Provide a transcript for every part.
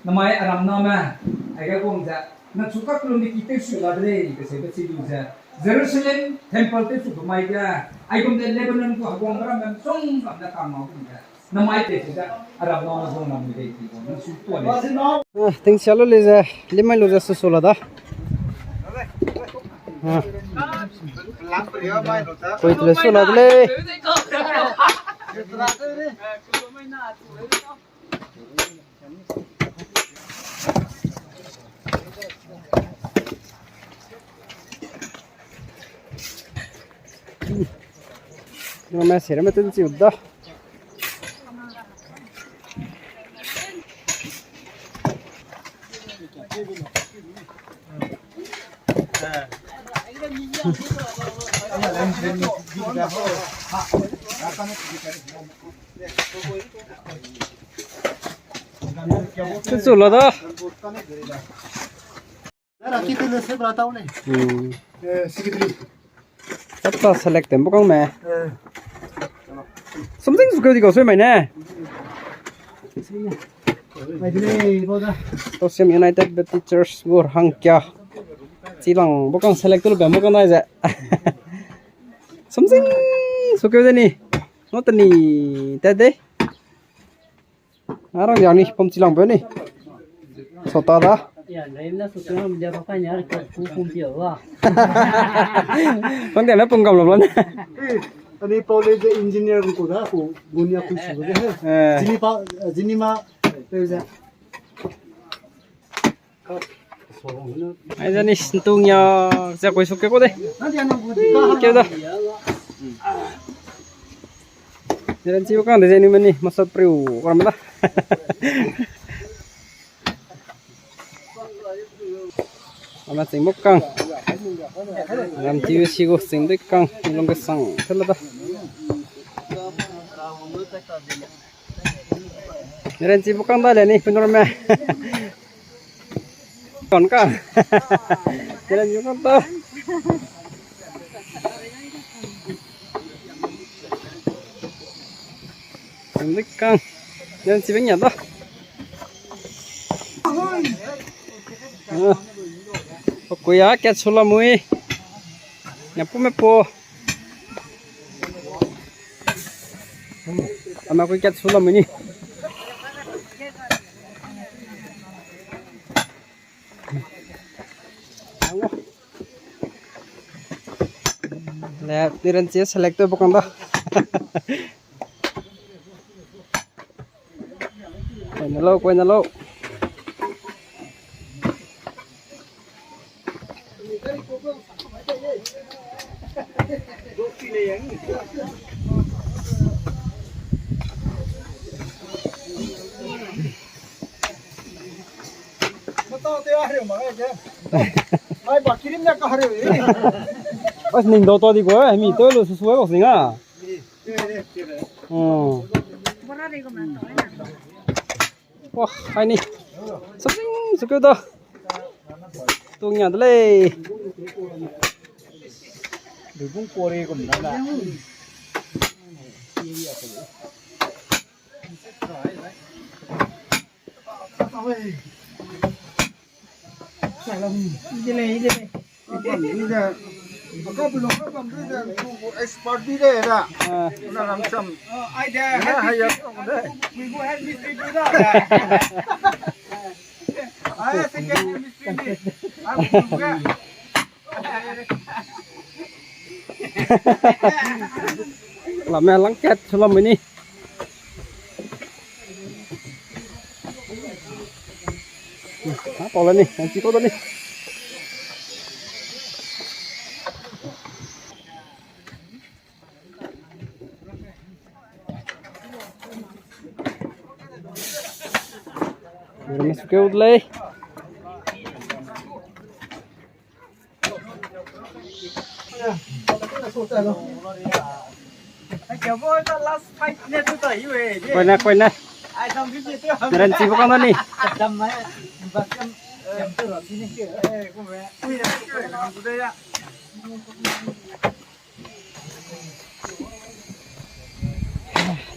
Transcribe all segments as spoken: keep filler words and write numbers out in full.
Namai aram name, aige guang ze, na chu kaklum ni ki tewsu la de lei, kaseube chi lu ze, Jerusalem temple tewsu be mai ge, aigum de Lebanon gu heguang ramme song bam ne kang mau kum ze, namai tewsu ze, aram name guang lam de lei ki guang, na chu tuâ lei. Ah, tingsia lu lei ze, limai lu ze susu la da. Ah. Koi tule su la de lei. Name sere me tun chiu da. Chu chu la da. Ra ki tele se bra tau le. Hmm. Eh, secretary. Tap ta select tem bukang me. Eh. Something suke di ko sui mai ne. Mai di le, bo da. Tausiam United Baptist Church gu hangkia. Chilang bukang select tu lu bam bukang dai ze. Something suke de ni. Not ni. Ta de. Arang yang ni pom chilang be ni. Sota da. Ya, rem na su tuang dia ba kan ya ko ku pum pia wa. Kon dia na pum gam lo lo na. Eh, ani pau le je engineer ku da ku bunia ku su de he. Eh. Jini pa, jini ma pe ze. Ai, zani sintung ya, ze koi suke ko de. Keu da. Neranchi bukang de zeni meni, masat priu, kora mela. Ama ching bukang. Ram T V si gu ching dui kang, nilong kesang, tela da. Neranchi bukang da le ni, penur me. Kon ka. Neranchi bukang da. Ching dui kang. Neranchi beng ya da. Ah. Kuya kat sula mui. Nya pu me po. Ama kui kat sula mui ni. Le, neranchi select to bukang da. Koi na lo, koi na lo. Ai, ba kirim na ka hareu. As ning do to di ko, eh, mi to lo su su ko singa. Hmm. Wah, ai ni. Something suke da. Tung ya de lei. Dui bung kore gum na la. Ide lei, ide lei. Expert di de da. Ah. Na ram sam. Ah, ai de. Na hai ya de. We go help these people da. Ah, second mistake. Ah, we go. Lam me lang kat, lam me ni. Ha, pau la ni, ang chi pau la ni. Ram me suke u de lei. Koi na, koi na. Neranchi bukang da ni.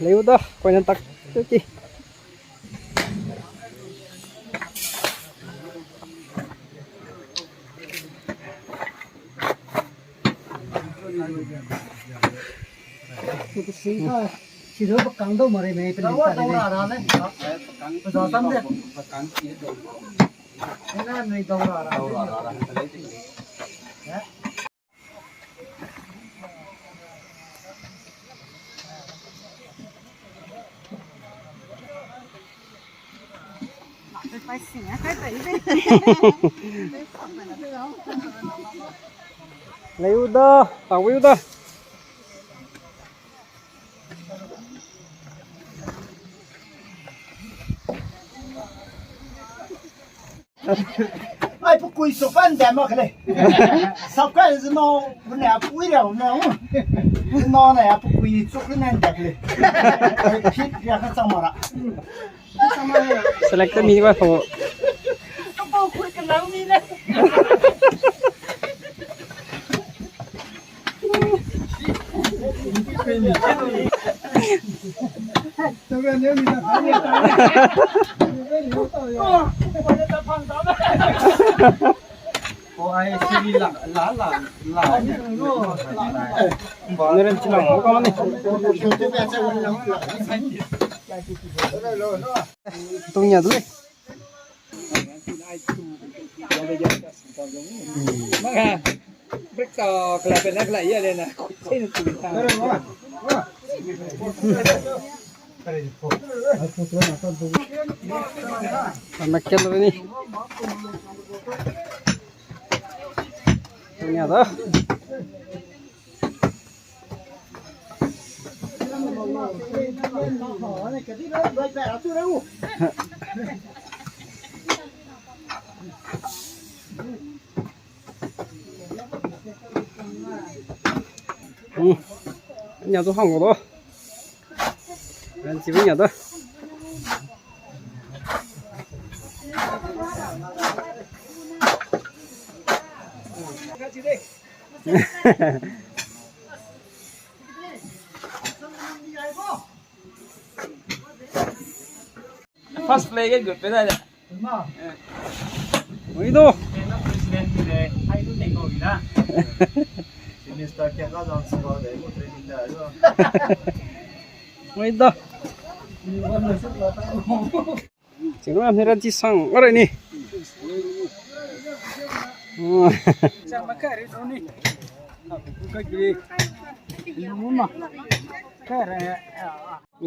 Leu da, koi na tak tu ki. Sing ka, si du bakang dau mare me, pe ning ta de. Dau ra ra ne. Peza sam de. Ena nui dau ra ra. Lei u da, tau u da. Ai, pe kui su fan de mak lei. Sap kai zi no, bu ne a pui riau ne u. No ne a pe kui su fan de lei. Ai, pit ria ka chang mara. Select mi wa fo. Ka pau kui ka lau mi le. Tung ya du. Maka, break ta, kela pe na kela ya le na. Sei na tung ta. Ana kel ni. Tung ya da. Hmm. Nya du hang du. Ran chi nya du. First play ge good pe da. Ui do. President ni de, ai lu ne ko gi na. Minister kia ka zang sa de, mo training da. Ui do. Chingna ni ra chi sang, are ni.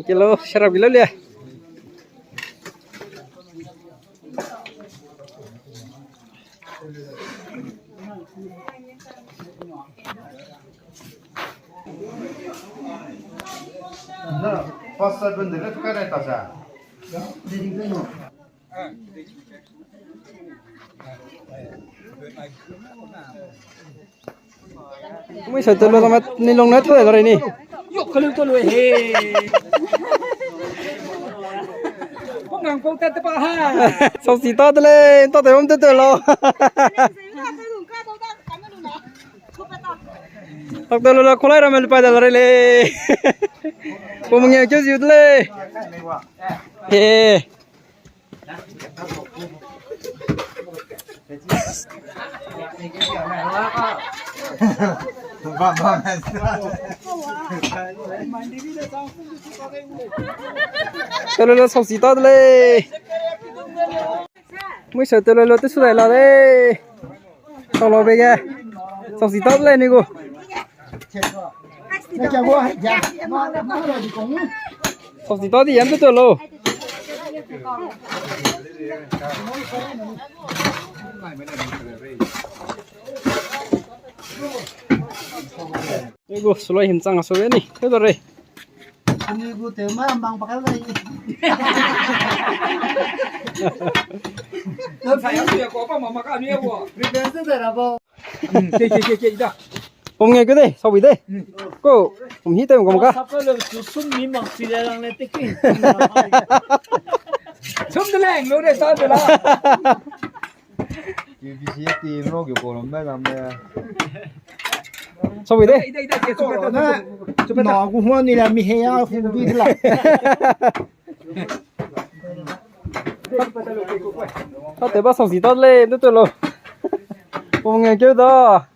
Kelo, sarap gilo le. Pastor bun de le tu ka re ta sa. Mui sa telo tama ni long na telo re ni. Yo, kelu telo he. Pung ngang pau tat te pa ha. Sau si ta de le, ta te bam te telo. Tak telo la, kolai ramme lupai da re le. Pung ngang keu ziu de le. He. Telo la, sau si ta de lei. Mui sa telo la, te su dai la lei. Sau la be ge. Sau si ta de lei ni gu. Sau si ta di yan te telo. Ego, suloi him chang a so ni. Te do re. Ani gu te ma bang pakal gai. Sa ya su ya ko pa mama ka ni ya wo. Revenge de ra bo. Ke, ke, ke, ke, ida. Pum nge ke de, sau bi de. Ko, pum hi te ko ka. Sap le tu sum mi mak si le lang le te ki. Sum de leng lo de sa de la. Q B C team lo ke ko lo me lam me. Sau bi de. Ida, ida, ke tu pe ta. Na gu huan ni la mi he ya fu bi de la. Ta te ba sau si ta le, du tu lo. Pum nge ke da.